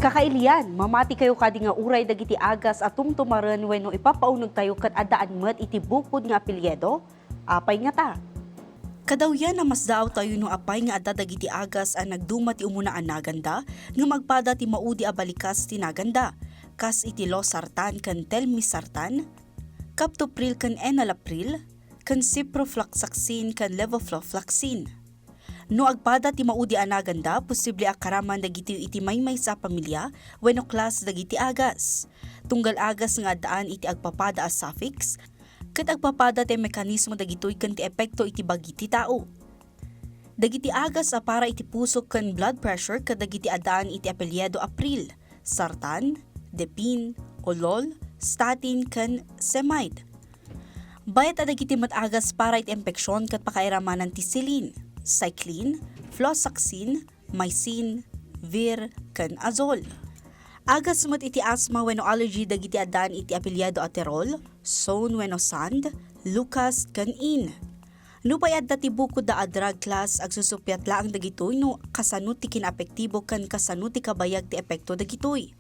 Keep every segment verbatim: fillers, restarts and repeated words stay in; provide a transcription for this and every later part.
Kakailian, mamati kayo kadi nga uray dagiti agas a tumtumaren wenno ipapaunegtayo ket addaan met iti bukod nga apelyido? Apay ngata? Kadawyan a masdaawtayo no apay nga adda dagiti agas a nagduma ti umuna a naganda ngem agpada ti maudi a balikas ti naganda, kas iti losartan ken telmisartan, captopril ken enalapril, ken ciprofloxacin ken levofloxacin. No agpada ti maudi a naganda, posible a karaman dagitoy iti maymaysa a pamilia wenno klas dagiti agas. Tunggal agas nga addaan iti agpapada a suffix, ket agpapada ti mekanismo dagitoy ken ti epekto iti bagi ti tao. Dagiti agas a para iti puso ken blood pressure kadagiti addaan iti apelyido April, sartan, depin, olol, statin, ken semide. Bayat a dagiti met agas para iti infection ket pakairamanan ti silin, cyclin, fluoxacin, mycin, vir, ken azole. Agas met iti asma wenno allergy dagiti addaan iti apelyido Aterol, Son wenno Sand, Lucas, ken In. Nupay adda ti bukodda a drug class, agsusuppiat laeng dagitoy no kasano ti kinaepektibo ken kasano ti kabayag ti epekto dagitoy.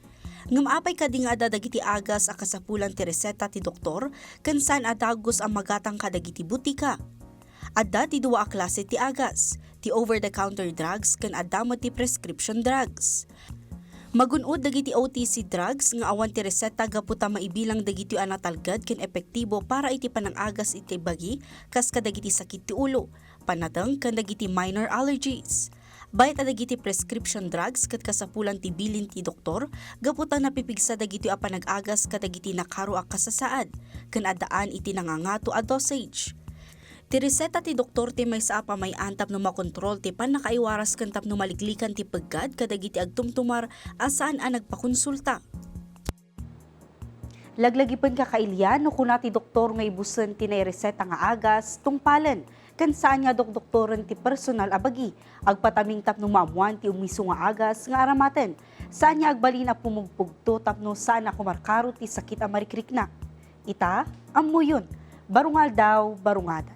Ngem apay kadi nga adda dagiti agas a kasapulan ti reseta ti doktor ken saan a dagus a magatang kadagiti butika? Adda ti dua a klase ti agas, ti over-the-counter drugs ken adda met ti prescription drugs. Magun-od dagiti O T C drugs nga awan ti reseta gapu ta maibilang dagitoy a natalged ken epektibo para iti panangagas iti bagi, kas kadagiti sakit ti ulo, panateng ken dagiti minor allergies. Bayat a dagiti prescription drugs ket kasapulan ti bilin ti doktor gapu ta napipigsa dagitoy a panag-agas kadagiti nakaro a kasasaad ken addaan iti nangangato a dosage. Ti reseta ti doktor ti maysa a pamay-an tapno makontrol ti pannakaiwaras ken tapno maliklikan ti peggad kadagiti agtumtumar a saan a nagpakonsulta. Laglagipen, kakailian, no kuna ti doktor nga ibusen ti naireseta nga agas, tungpalen, ken saan nga dokdoktoren ti personal a bagi, agpataming tapno maammoan ti umiso nga agas nga aramaten, saan nga agbalin a pumugpugto tapno saan a kumarkaro ti sakit a marikrikna. Ita, ammoyon, barong aldaw, barong adal.